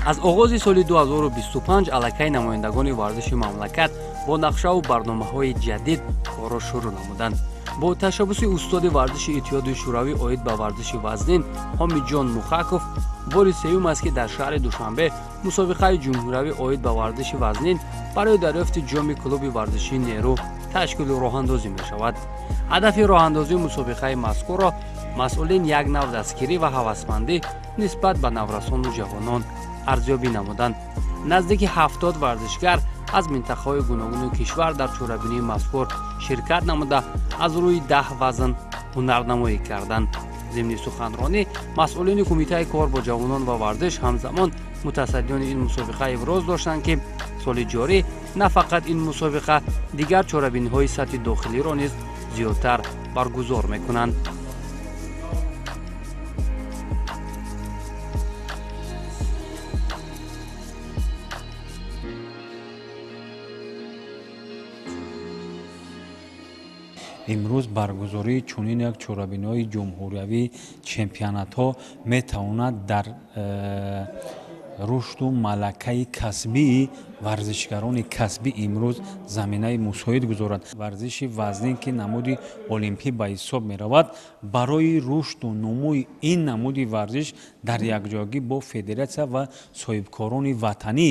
Аз оғози соли 2025 аллакай намояндагони варзиши мамлакат бо нақшаву барномаҳои ҷадид корро шурӯъ намуданд. Бо ташаббуси устоди варзиши Иттиҳоди Шӯравӣ оид ба варзиши вазнин Ҳомиҷон Мухаков бори сеюм аст, ки дар шаҳри Душанбе мусобиқаи ҷумҳуриявӣ оид ба варзиши вазнин барои дарёфти ҷоми клуби варзишии Нерӯ ташкилу роҳандозӣ мешавад. Ҳадафи роҳандозии мусобиқаи мазкурро масъулин як нав дастгирӣ ва ҳавасмандӣ нисбат ба наврасону ҷавонон арзёбӣ намуданд. Наздики 70 варзишгар аз минтақаҳои гуногуни кишвар дар чорабинии мазкур ширкат намуда, аз рӯи 10 вазн ҳунарнамоӣ карданд. Зимни суханронӣ масъулини Кумитаи кор бо ҷавонон ва варзиш, ҳамзамон мутасаддиёни ин мусобиқа иброз доштанд, ки соли ҷорӣ на фақат ин мусобиқа, дигар чорабиниҳои сатҳи дохилиро низ зиёдтар баргузор мекунанд. Имрӯз баргузории чунин як чорабиниҳои ҷумҳуриявии чемпионатҳо метавонад дар рушду малакаи касбии варзишгарони касбӣ имрӯз заминаи мусоид гузорад. Варзиши вазнин, ки намуди олимпӣ ба ҳисоб меравад, барои рушду нумӯи ин намуди варзиш дар якҷоягӣ бо федератсия ва соҳибкорони ватанӣ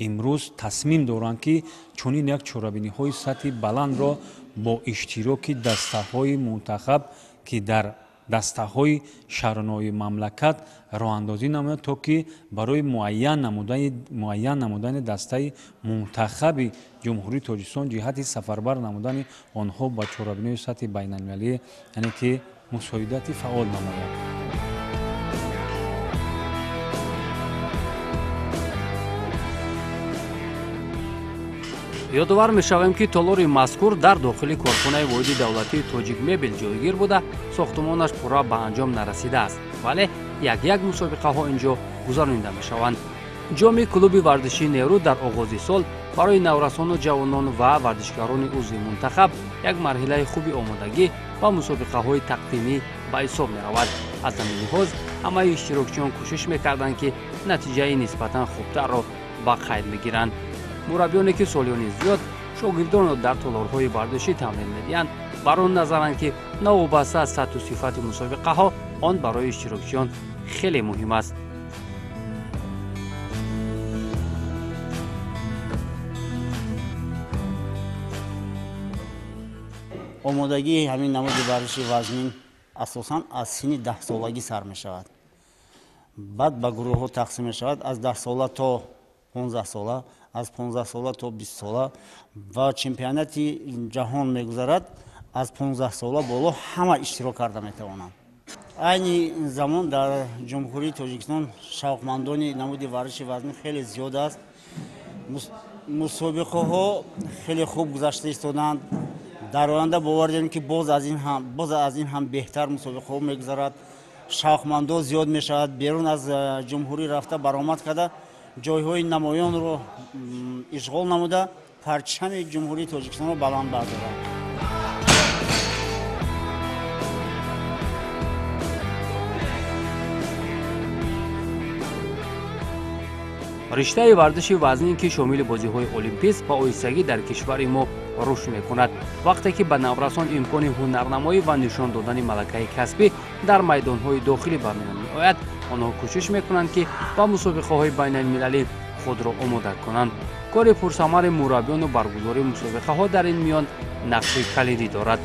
имрӯз тасмим доранд, ки чунин як чорабиниҳои сатҳи баландро бо иштироки дастаҳои мунтахаб, ки дар дастаҳои шаҳрнои мамлакат роҳандозӣ намояд, то ки барои муайян намудани дастаи мунтахаби Ҷумҳурии Тоҷикистон ҷиҳати сафарбар намудани онҳо ба чорабиниҳои сатҳи байналмилалӣ, яъне ки мусоидати фаъол намояд. Ёдовар мешавем, ки толори мазкур дар дохили корхонаи воҳиди давлатии Тоҷикмебел ҷойгир буда, сохтумонаш пурра ба анҷом нарасидааст, вале як-як мусобиқаҳо ин ҷо гузаронида мешаванд. Ҷоми клуби варзишии Нерӯ дар оғози сол барои наврасону ҷавонон ва варзишгарони узви мунтахаб як марҳилаи хуби омодагӣ ва мусобиқаҳои тақдимӣ ба ҳисоб меравад. Аз ҳамин лиҳоз ҳамаи иштирокчиён кӯшиш мекарданд, ки натиҷаи нисбатан хубтарро ба қайд мегиранд. Мураббиёне, ки солиёни зиёд шогирдонро дар толорҳои варзишӣ тамрин медиҳанд, бар он назаранд, ки новобаста аз сатҳу сифати мусобиқаҳо он барои иштирокчиён хеле муҳим аст. Омодагии ҳамин намуди варзиши вазнин асосан аз синни 10-солагӣ сар мешавад. Баъд ба гурӯҳҳо тақсим мешавад, аз 10 сола то 15 сола, аз 15 сола то 20 сола ва чемпионати ҷаҳон мегузарад. Аз 15 сола боло ҳама иштирок карда метавонанд. Айни замон дар Ҷумҳурии Тоҷикистон шавқмандони намуди варзиши вазнин хеле зиёд аст. Мусобиқаҳо хеле хуб гузашта истоданд. Дар оянда бовар дорем, ки боз аз ин ҳам беҳтар мусобиқаҳо мегузарад, шавқмандо зиёд мешавад, берун аз ҷумҳурӣ рафта баромад карда, ҷойҳои намоёнро ишғол намуда, парчами Ҷумҳурии Тоҷикистонро баланд бардоранд. Риштаи варзиши вазнин, ки шомили бозиҳои олимпист, ба оҳистагӣ дар кишвари мо рушд мекунад. Вақте ки ба наврасон имкони ҳунарнамоӣ ва нишон додани малакаи касбӣ дар майдонҳои дохилӣ ба миён меояд, онҳо кӯшиш мекунанд, ки ба мусобиқаҳои байналмилалӣ худро омода кунанд. Кори пурсамари мураббиёну баргузории мусобиқаҳо дар ин миён нақши калидӣ дорад.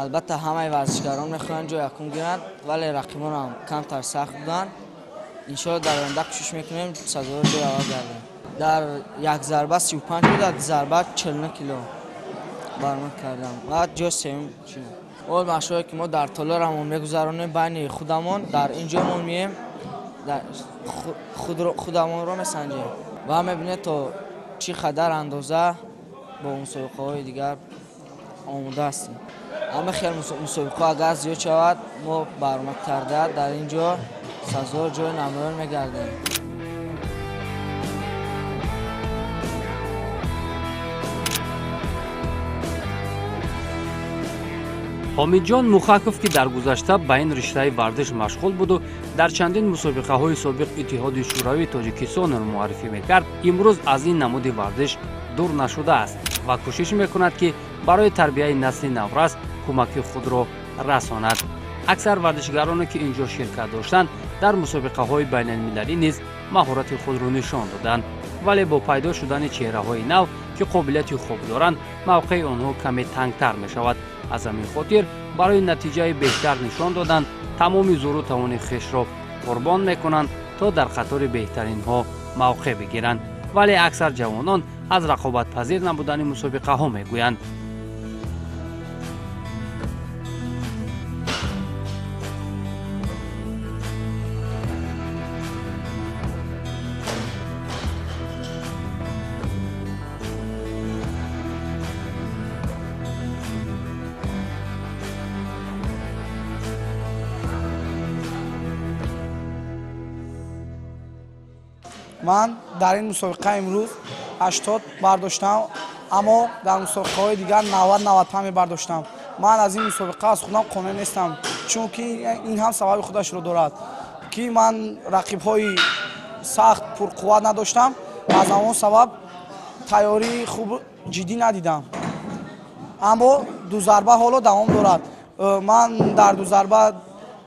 Албатта, ҳамаи варзишгарон мехоҳанд ҷои якум гиранд, вале рақибонам камтар сахт буданд. Иншоалло, дар оянда кӯшиш мекунем, сазовори ҷои аввал гардем. Дар як зарба 35 кило, дар зарба 49 кило баромад кардам ва ҷои сеюм шудам. Он машқҳое, ки мо дар толорамон мегузаронем байни худамон, дар ин ҷо мо меем. Худамонро месанҷем ва мебинем то чӣ қадар андоза бо мусобиқаҳои дигар омода ҳастем. Ҳама хел мусобиқаҳо агар зиёд шавад, мо баромад карда дар ин ҷо сазовор ҷои намоён мегардем. Ҳомидҷон Мухаков, ки дар гузашта ба ин риштаи варзиш машғул буду дар чандин мусобиқаҳои собиқ Иттиҳоди Шӯравии Тоҷикистонро муаррифӣ мекард, имрӯз аз ин намуди варзиш дур нашудааст ва кӯшиш мекунад, ки барои тарбияи насли наврас кӯмаки худро расонад. Аксар варзишгароне, ки ин ҷо ширкат доштанд, дар мусобиқаҳои байналмилалӣ низ маҳорати худро нишон доданд, вале бо пайдо шудани чеҳраҳои нав, ки қобилияти хуб доранд, мавқеи онҳо каме тангтар мешавад. Аз ҳамин хотир барои натиҷаи беҳтар нишон додан тамоми зӯру тавони хешро қурбон мекунанд, то дар қатори беҳтаринҳо мавқеъ бигиранд. Вале аксар ҷавонон аз рақобатпазир набудани мусобиқаҳо мегӯянд. Ман дар ин мусобиқа имрӯз 80 бардоштам, аммо дар мусобиқаҳои дигар 90-95 мебардоштам. Ман аз ин мусобиқа аз худам қонеъ нестам, чунки ин ҳам сабаби худашро дорад, ки ман рақибҳои сахт пурқувват надоштам, аз ҳамон сабаб тайёрии хуб ҷиддӣ надидам. Аммо дузарба ҳоло давом дорад. Ман дар дузарба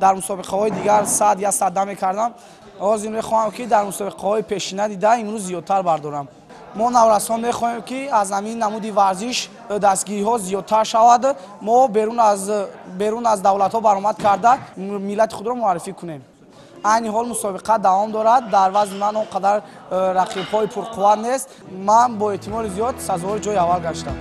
дар мусобиқаҳои дигар 100 я 110 мекардам. Ҳозир мехоҳам, ки дар мусобиқаҳои пешина дида имрӯз зиёдтар бардорам. Мо наврасон мехоҳем, ки аз ҳамин намуди варзиш дастгириҳо зиёдтар шавад. Мо берун аз давлатҳо баромад карда миллати худро муаррифӣ кунем. Айни ҳол мусобиқа давом дорад. Дар вазни ман он қадар рақибҳои пурқувват нест. Ман бо эҳтимоли зиёд сазовори ҷои аввал гаштам.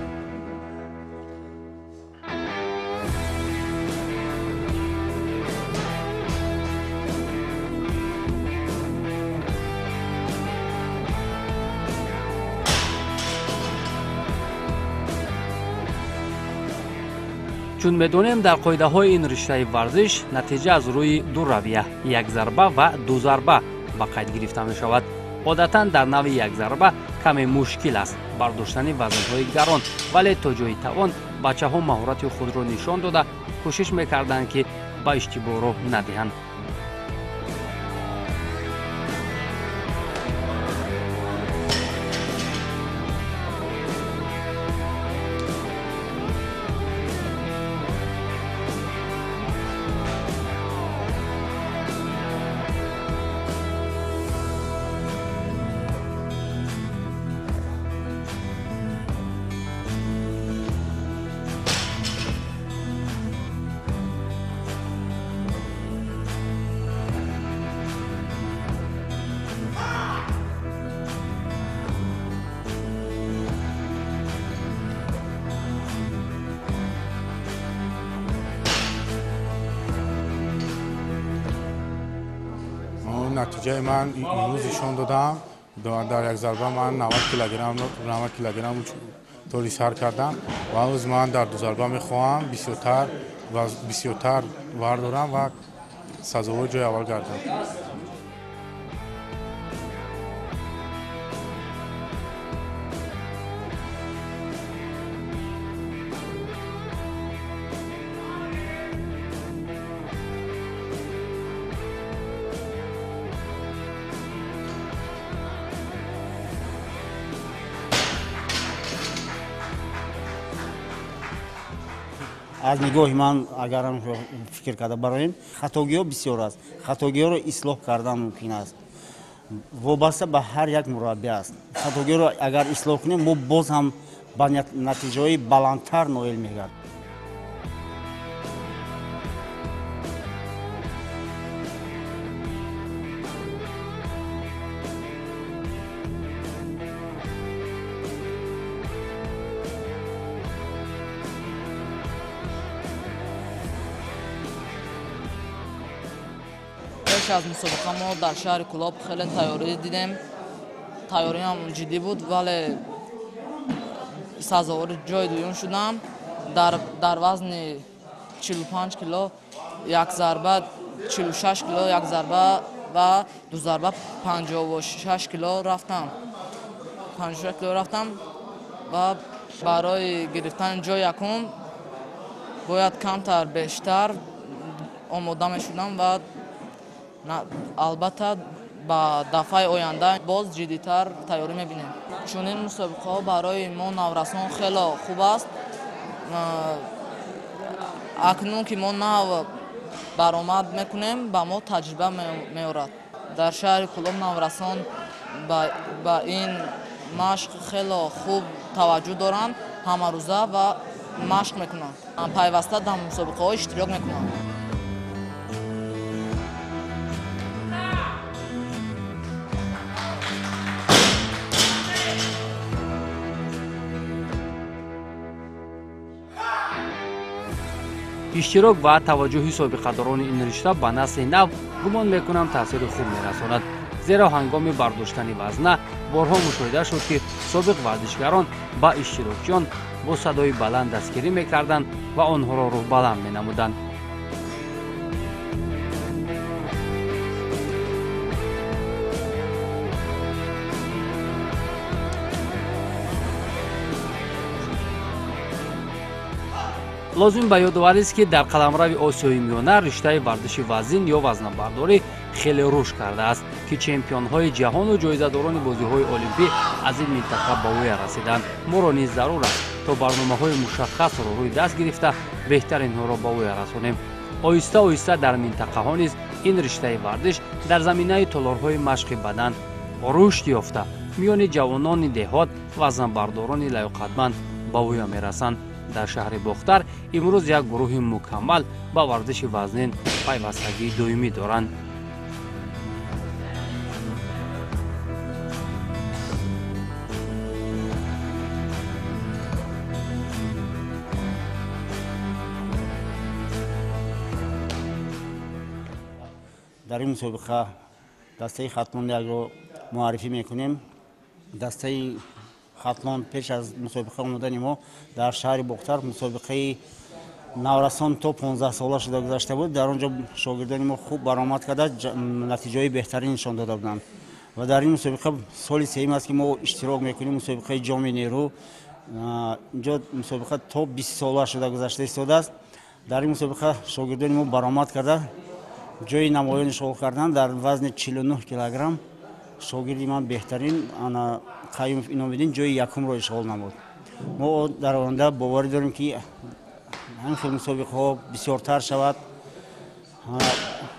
Чун медонем, дар қоидаҳои ин риштаи варзиш натиҷа аз рӯи ду равия, як зарба ва ду зарба ба қайд гирифта мешавад. Одатан дар навъи як зарба каме мушкил аст бардоштани вазнҳои гарон, вале то ҷои тавон бачаҳо маҳорати худро нишон дода кӯшиш мекарданд, ки ба иштибоҳ роҳ надиҳанд. Натиҷаи ман имрӯз нишон додам. Дар як зарба ман 90 килограмм 90 килограмм тори сар кардам ва ҳанӯз ман дар ду зарба мехоҳам бисёртар вардорам ва сазовори ҷои аввал гардам. Аз нигоҳи ман агарам фикр карда бароем, хатогиҳо бисёр аст. Хатогиҳоро ислоҳ кардан мумкин аст. Вобаста ба ҳар як мураббӣ аст. Хатогиҳоро агар ислоҳ кунем, мо боз ҳам ба натиҷаҳои баландтар ноил мегардем. Пеш аз мусобиқа мо дар шаҳри Кӯлоб хеле тайёрӣ дидем. Тайёриам ҷиддӣ буд, вале сазовори ҷои дуюм шудам. Дар вазни 45 кило як зарба, 46 кило як зарба ва ду зарба 56 кило рафтам. 56 кило рафтам ва барои гирифтани ҷои якум бояд камтар бештар омода мешудам ва албатта ба дафъаи оянда боз ҷиддитар тайёрӣ мебинем. Чунин мусобиқаҳо барои мо наврасон хело хуб аст. Акнун ки мо нав баромад мекунем, ба мо таҷриба меорад. Дар шаҳри Кӯлоб наврасон ба ин машқ хело хуб таваҷҷӯҳ доранд, ҳамарӯза ва машқ мекунанд, пайваста дар мусобиқаҳо иштирок мекунанд. Иштирок ва таваҷҷӯҳи собиқадорони ин ришта ба насли нав гумон мекунам таъсири хуб мерасонад, зеро ҳангоми бардоштани вазна борҳо мушоҳида шуд, ки собиқ варзишгарон ба иштирокчиён бо садои баланд дастгирӣ мекарданд ва онҳоро рӯҳбаланд менамуданд. Лозим ба ёдоварист, ки дар қаламрави Осиёи Миёна риштаи варзиши вазин ё вазнабардорӣ хеле рушд кардааст, ки чемпионҳои ҷаҳону ҷоизадорони бозиҳои олимпӣ аз ин минтақа ба воя расиданд. Моро низ зарур аст, то барномаҳои мушаххасро рӯи даст гирифта беҳтаринҳоро ба воя расонем. Оҳиста оҳиста дар минтақаҳо низ ин риштаи варзиш дар заминаи толорҳои машқи бадан рушд ёфта, миёни ҷавонони деҳот вазнабардорони лаёқатманд ба воя мерасанд. Дар шаҳри Бохтар имрӯз як гурӯҳи мукаммал ба варзиши вазнин пайвастагии доимӣ доранд. Дар ин мусобиқа дастаи Хатлон якро муаррифӣ мекунем. Дастаи Хатлон пеш аз мусобиқа омадани мо дар шаҳри Бохтар мусобиқаи наврасон то 15 сола шуда гузашта буд. Дар он ҷо шогирдони мо хуб баромад карда, натиҷаҳои беҳтарин нишон дода буданд. Ва дар ин мусобиқа соли сеюм аст, ки мо иштирок мекунем, мусобиқаи ҷоми нерӯ. Инҷо мусобиқа то 20 сола шуда гузашта истодааст. Дар ин мусобиқа шогирдони мо баромад карда, ҷои намоён ишғол карданд. Дар вазни 49 килограмм шогирди ман беҳтарин ана Қаюмов Иномиддин ҷои якумро ишғол намуд. Мо дар оянда боварӣ дорем, ки ҳамин хел мусобиқаҳо бисёртар шавад.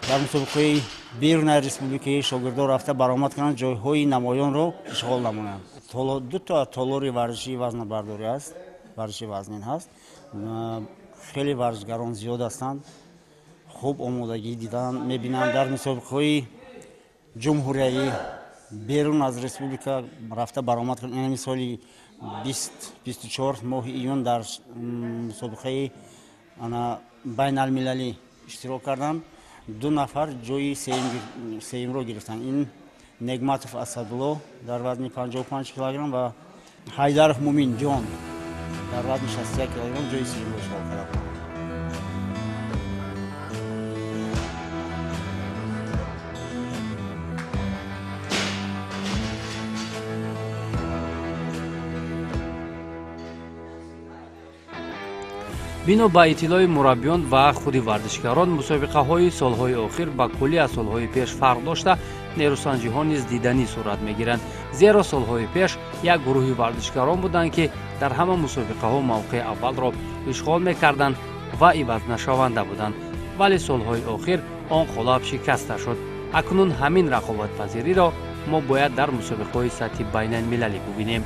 Дар мусобиқаҳои берунаи республикаи шогирдон рафта баромад кунанд, ҷойҳои намоёнро ишғол намоянд. Дута толори варзишии вазнабардорӣ аст, варзиши вазнин ҳаст. Хеле варзишгарон зиёд ҳастанд, хуб омодагӣ дидан мебинанд. Дар мусобиқаҳои ҷумҳуриявӣ берун аз республика рафта баромад карданд. Ин соли 24 моҳи июн дар мусобиқаи байналмилалӣ иштирок карданд. 2 нафар ҷои сеюмро гирифтанд. Ин Негматов Асадулло дар вазни 55 килограмм ва Ҳайдаров Муминҷон дар вазни 61 килограмм ҷои сеюмро ишғол карданд. Бино ба иттилои мураббиён ва худи варзишгарон, мусобиқаҳои солҳои охир ба куллӣ аз солҳои пеш фарқ дошта, нерӯсанҷиҳо низ диданӣ сурат мегиранд, зеро солҳои пеш як гурӯҳи варзишгарон буданд, ки дар ҳама мусобиқаҳо мавқеи аввалро ишғол мекарданд ва ивазнашаванда буданд. Вале солҳои охир он қолаб шикаста шуд. Акнун ҳамин рақобатпазириро мо бояд дар мусобиқаҳои сатҳи байналмилалӣ бубинем.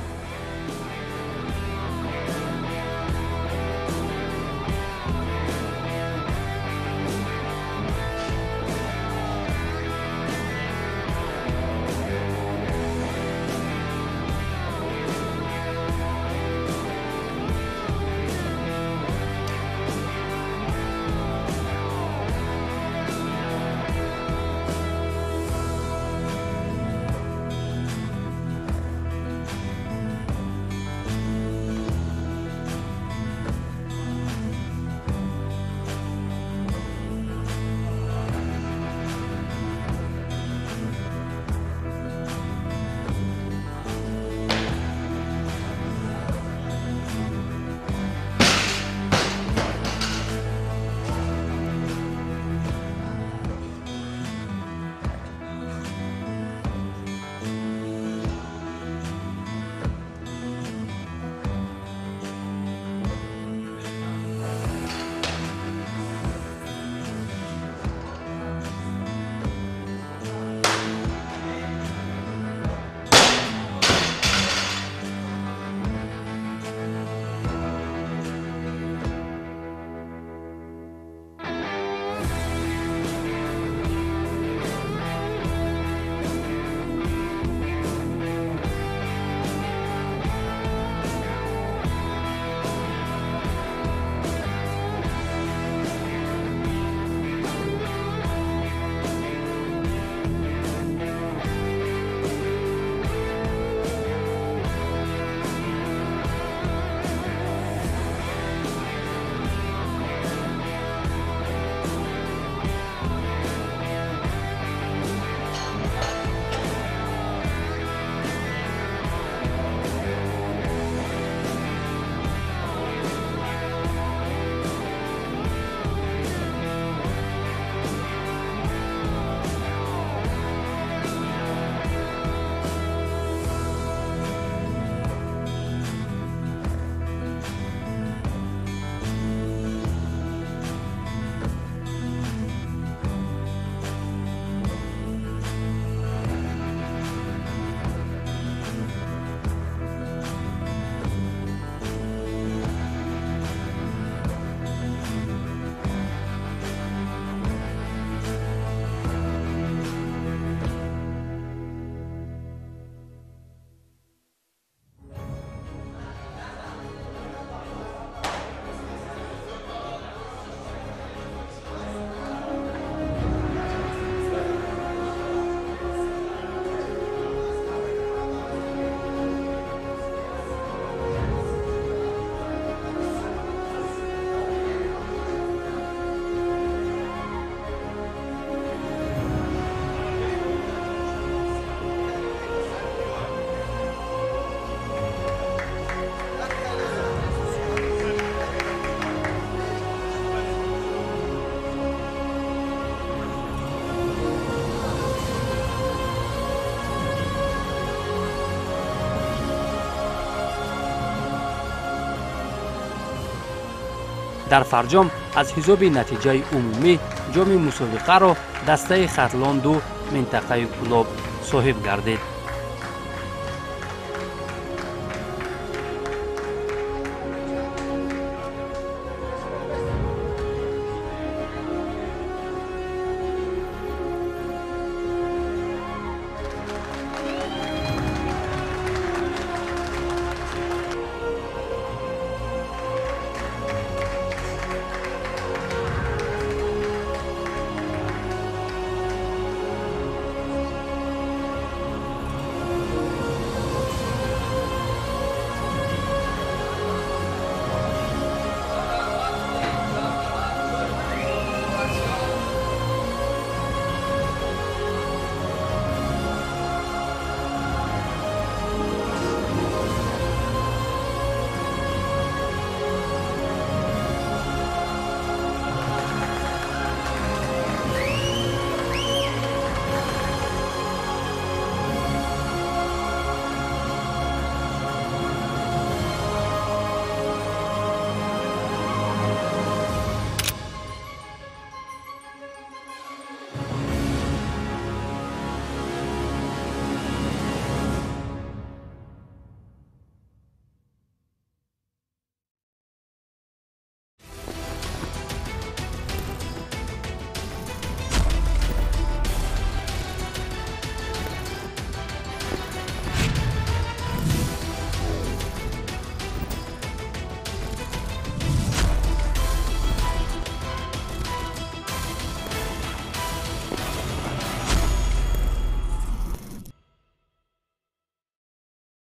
Дар фарҷом аз ҳисоби натиҷаи умумӣ ҷоми мусобиқаро дастаи Хатлон 2 минтақаи Кӯлоб соҳиб гардид.